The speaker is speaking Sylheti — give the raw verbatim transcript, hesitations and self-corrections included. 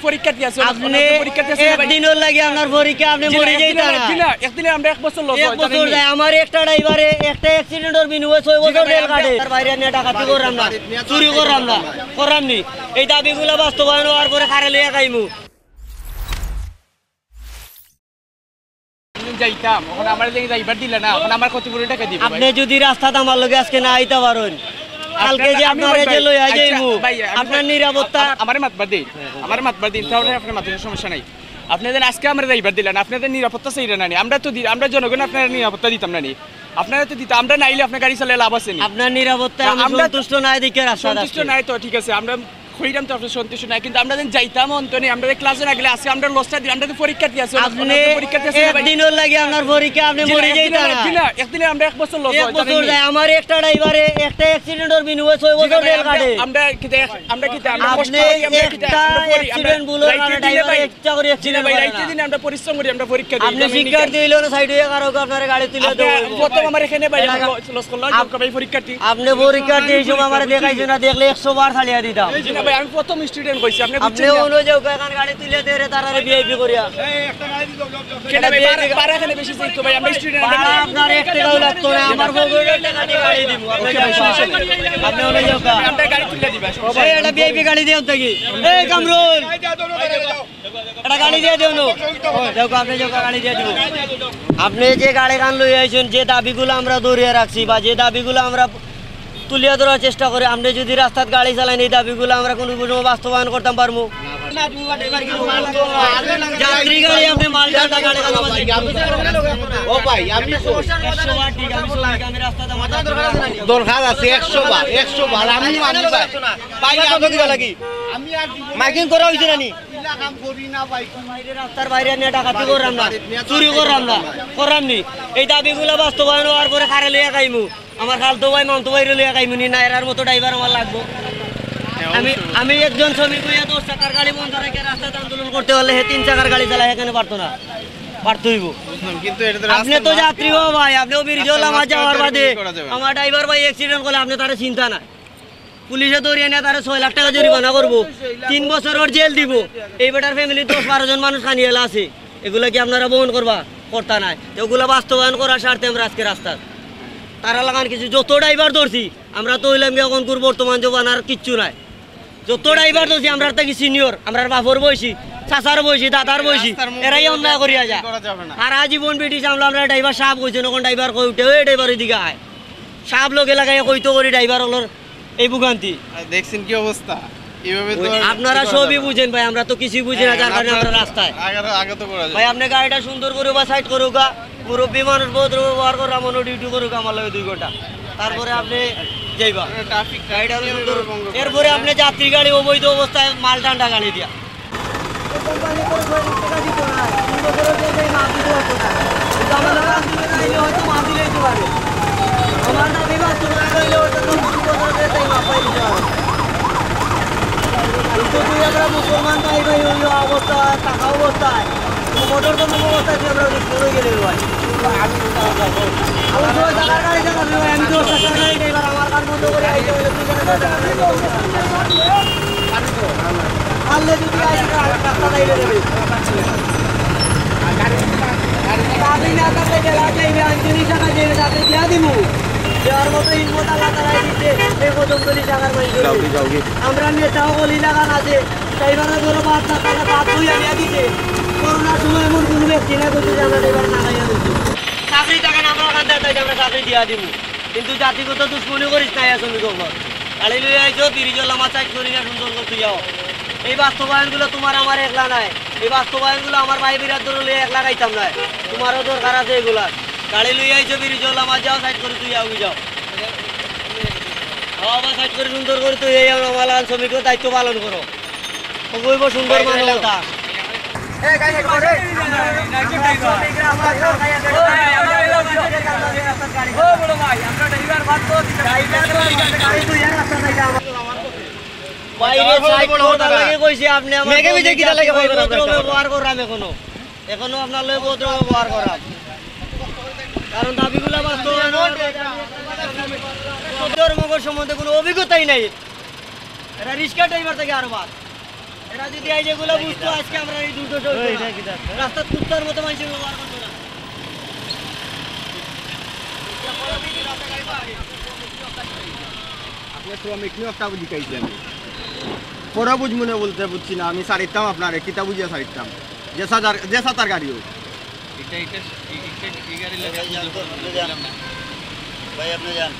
পরীক্ষার্থী আছে, আপনি পরীক্ষার্থী আছে না ভাই? একদিনর লাগি আপনার পরীক্ষা, আপনি জি না, মরে একদিনে যাইতা না, না। জি না, একদিনে আমরা এক বছর লস এক হয়, বছর তাহলে যায়। আমার একটা ড্রাইভারে একটা অ্যাক্সিডেন্টর বিনিময়ে ছয় জি না বছর ভাই, জেল আপনি কাটে। তার বাইরে নিয়ে ডাকাতি করলাম না, চুরি করলাম না, করলাম নি। এই দাবিগুলা বাস্তবায়ন হওয়ার পরে কারে লইয়া খাইমু। আমি যাইতাম, এখন আমার যে ড্রাইভার দিলে না, এখন আমার ক্ষতিপূরণ টাকা দিবে ভাই। আপনি যদি রাস্তাত আমার লগে আজকে না আইতা পারেন, কালকে আপনার, যে আমি আপনারে ভাই, যে লইয়া আচ্ছা, যাইমু, ভাই, আমি আপনার ভাই, নিরাপত্তা আ-, আ-, আমারে মাতবার দেই, আমারে মাতবার দেই, তাহলে আপনার মাথার সমস্যা নাই। আপনি যেন আজকে আমার ড্রাইভার দিলেন, আপনাদের নিরাপত্তা চাইরা না নি? আমরা তো দি-, আমরা জনগণ আপনার নিরাপত্তা দিতাম না নি? আপনারা তো দিতাম, আমরা নাইলে আপনার গাড়ি চালায় লাভ আছে নি? আপনার নিরাপত্তায় না, আমি আমরা সন্তুষ্ট নাই দেখে রাস্তাত সন্তুষ্ট আজকে। নাই তো, ঠিক আছে, আমরা কইরাম তো আপনি সন্তুষ্ট নাই, কিন্তু আমরা যেন যাইতাম অন্তনে, আমরা যে ক্লাসে না গেলে আজকে আমরা লসটা দিই, আমরা তো পরীক্ষার্থী আছে, আপনি আমরা তো পরীক্ষার্থী আছে না ভাই? একদিনর লাগি আপনার পরীক্ষা, আপনি জি না, মরে একদিনে যাইতা না, না। জি না, একদিনে আমরা এক বছর লস এক হয়, বছর জানেন নি? যায়, আমার একটা ড্রাইভারে একটা অ্যাক্সিডেন্টর বিনিময়ে ছয় জি না বছর ভাই, জেল আমরা, কাটে। আমরা কি দেখ, আমরা কি দেখ, আমরা কষ্ট আপনি করি, আমরা কি দেখ, একটা আমরা পড়ি, আমরা অ্যাক্সিডেন্ট বুলোর রাইতে কারণে দিনে ড্রাইভার ভাই, একটা করে জি না অ্যাক্সিডেন্ট ভাই, করে রাইতে না। দিনে আমরা পরিশ্রম করি, আমরা পরীক্ষা দিই, আপনি আমরা শিক্ষার্থী মেকানিক। হইলেও না সাইডে কারো আপনার গাড়ি তুলে আপনি দেবো। প্রথম আমার এখানে ভাই, এলাকা আমরা লস করলাম, আপ-, জবকা ভাই পরীক্ষার্থী। আপনি পরীক্ষার্থী এই সময় আমারে দেখাইছে না, দেখলে একশো বার ছাড়িয়া দিতাম। জি না ভাই, আমি প্রথম স্টুডেন্ট কইছি, আপনি আপনি বুঝছেন না? অনুযায়ী এখন গাড়ি তুলে দে রে, তারারে ভিআইপি করিয়া। কেন ভাই, এটা বারা, ভিআইপি বারা কেন বেশি চাইতো ভাই, আমরা স্টুডেন্ট। বারা আপনার এক টাকাও লাগতো না, আমার পকেটে টাকা দিয়ে গাড়ি দিব। আপনি ওকে ভাই, সমস্যা নেই। আপনি অনুযায়ী আমরা গাড়ি তুলে দিবা, সমস্যা এই নেই। এটা ভিআইপি গাড়ি দিয়ে থাকি। এই কামরুল, এটা গাড়ি দিয়ে দেও না। যাও, আপনি যাও, গাড়ি দিয়ে দিব। আপনি যে গাড়ি খান লই আইছেন, যে দাবিগুলো আমরা ধরিয়া রাখছি বা যে দাবিগুলো আমরা তুলিয়া ধরার চেষ্টা করি, আপনি যদি রাস্তাত গাড়ি চালান, এই দাবিগুলো আমরা কোনো সময় বাস্তবায়ন করতাম পারবো? যাত্রী গাড়ি, আপনি মাল টানটা গাড়ি খান আবার ও ভাই, আমি কই? একশো বার ঠিক, আমি শ্রমিক, আমি রাস্তাতে আমার দরকার আছে, একশো বার, একশো বার, আমি মানি ভাই। ভাই, আমি দিবা লাগি। মাইকিং করা হইছে না নি? বাইরে রাস্তার বাইরে নিয়ে ডাকাতি করলাম না, চুরি করলাম না, করলাম নি। এই দাবিগুলা বাস্তবায়ন হওয়ার পরে কারে লইয়া খাইমু? আমার খালতো ভাই, মামতো ভাইরে লইয়া খাইমু নি? না, এরার মতো ড্রাইভার আমার লাগবো। আমি, আমি একজন শ্রমিক হইয়া দশ চাকার গাড়ি বন্ধ রেখে রাস্তাতে আন্দোলন করতে পারলে হে তিন চাকার গাড়ি চালায়, এখানে পারতো না, পারতো হইব। বুঝলাম, কিন্তু এটা তো আপনি রাস্তার তো মাঝ-, যাত্রী হো ভাই, আপনিও ব্রিজও রাস্তার লামা মাঝখানে যাওয়ার তো বাদে এরকম করা যাবে না। আমার ড্রাইভার ভাই অ্যাক্সিডেন্ট করলে আপনি তারে চিন্তা না। পুলিশে ধরিয়া নিয়া তারে ছয় লাখ টাকা জরিমানা করবো, তিন বছরর জেল দিব। এই বেটার ফ্যামিলি দশ বারো জন মানুষ খানিয়ালা আছে, এগুলা কি আপনারা বহন করবা? করতা নাই। তো ওগুলা বাস্তবায়ন করার স্বার্থে আমরা আজকে রাস্তাত। তারা লাগান কিছু যত ড্রাইভার ধরছি, আমরা তো হইলাম গিয়া এখন কুর বর্তমান জমানার কিচ্ছু নাই। যত ড্রাইভার ধরছি, আমরা থাকি সিনিয়র, আমরার বাপর বয়সী, চাচার বয়সী, দাদার বয়সী, রাস্তার মধ্যে এরাই অন্যায় করিয়া যা। করা যাবে না। সারা জীবন ব্রিটিশ আমলা আমরা ড্রাইভার সাহেব কইছেন, এখন ড্রাইভার কই উঠে, ওই ড্রাইভার ওইদিকে আয়। সাপ লগে লাগাইয়া কইতো করি ড্রাইভার অকলর এই ভোগান্তি। আর দেখছেন কি অবস্থা? এইভাবে তো ওই আর আপনারা কি করা সবই যাবে? বুঝেন ভাই, আমরা তো কিছুই বুঝি না, হ্যাঁ, যার কারণে আপনারা আমরা তো রাস্তায়। আগে, আগে তো করা যাবে। ভাই, আপনি গাড়িটা সুন্দর করে বা সাইড করুকা, মুরব্বী মানুষ ভদ্র ব্যবহার করুকা, মনে ডিউটি করুকা আমার লগে দুই ঘন্টা, তারপরে আপনি যাইবা। ট্রাফিক, গাড়িটা আরো ট্রাফিক সুন্দর। এরপরে আপনি যাত্রী গাড়ি অবৈধ অবস্থায় মাল টান্ডা গাড়ি দিয়া। কোম্পানি করে ছয় লাখ টাকা দিত না, তিন বছরের যে সেই মাল দিতে পারতো না। কিন্তু আমার লোক আন্দোলনে আইলে হয়তো মাল দিলে দিতে পারে। আমার দাবি বাস্তবায়ন হইলে হয়তো তিন বছরের যে সেই মাল পাই দিতে পারে। কিন্তু তুই আমরা মুসলমান ভাই ভাই হইল অবস্থা, থাকা অবস্থায়, মোটর তো অবস্থায় তুই আমরা বিক্রি হয়ে গেলে ভাই। আমি তো সরকার গাড়ি চালাবি ভাই, আমি তো সরকার গাড়ি ড্রাইভার, আমার কাজ বন্ধ করে আইতে হলে তুই কেন সরকার গাড়ি চালাবি? পারলে যদি আইসি রাস্তা যাইবে রে। চাকরি না থাকলে গেলা যাইবে, আঞ্চলিক শাখা যাইবে, চাকরি দিয়া দিমু। দেওয়ার মতো হিম্মত আল্লাহ তাআলা দিতে, এই কদম তলি শাখার মাঝে। আমরা নেতাও বলি লাগান আছে, ড্রাইভাররা ধরো বাদ না, তারা বাদ হইয়া নিয়ে দিতে। করোনার সময় এমন কোনো ব্যক্তি না করছে যে আমরা ড্রাইভার না খাইয়া দিচ্ছি। চাকরি টাকা না পাওয়া কান্দে তাই আমরা চাকরি দিয়া দিমু। কিন্তু জাতিগত দুশ্মনী করিস না, শ্রমিক হকল। গাড়ি লইয়া আইছো, ব্রিজও লামা সাইড করি না, সুন্দর করে তুই যাও। এই বাস্তবায়নগুলো তোমার আমার একলা নাই, এই বাস্তবায়নগুলো আমার ভাই বিরাট ধরে লইয়া একলা খাইতাম নাই, তোমারও দরকার আছে এগুলা। গাড়ি লইয়া আইছো, ব্রিজও লামা যাও, সাইড করে তুই যাও, যাও। বাবা, সাইড করে সুন্দর করে তুই এই আমার মালান শ্রমিকর দায়িত্ব পালন করো। অবৈব সুন্দর মানবতা। বাইরে সাইড করার লাগে কইছি, আপনি আমার মেঘে ভিজে কিতা লাগে ভাই, ভদ্র ব্যবহার করাম এখনো। এখনো আপনার লগে ভদ্র ব্যবহার করাম। কারণ দাবিগুলা বাস্তবায়ন হওয়ার পরে আমি একটা কথা বলি, ভদ্র মগর সম্বন্ধে কোনো অভিজ্ঞতাই নাই। এরা রিক্সা ড্রাইভার থেকে আরো বাদ। এরা যদি এই যেগুলো বুঝতো, আজকে আমরা এই দুর্দশা হইতো না। রাস্তাত কুত্তার মতো মানুষের ব্যবহার করতো না। আপনি শ্রমিক নিয়ে একটা বুঝি খাইছি আমি। পরে বুঝ মনে বলতে বুঝছি না, আমি ছাড়িতাম আপনারে, কিতা বুঝিয়া ছাড়িতাম। যে সাতার, যে সাতার গাড়ি হোক। এটা, এটা, এই, এটা, এই গাড়ি ভাই, লাগাই আপনি যান তো, আপনি যান। ভাই, আপনি যান।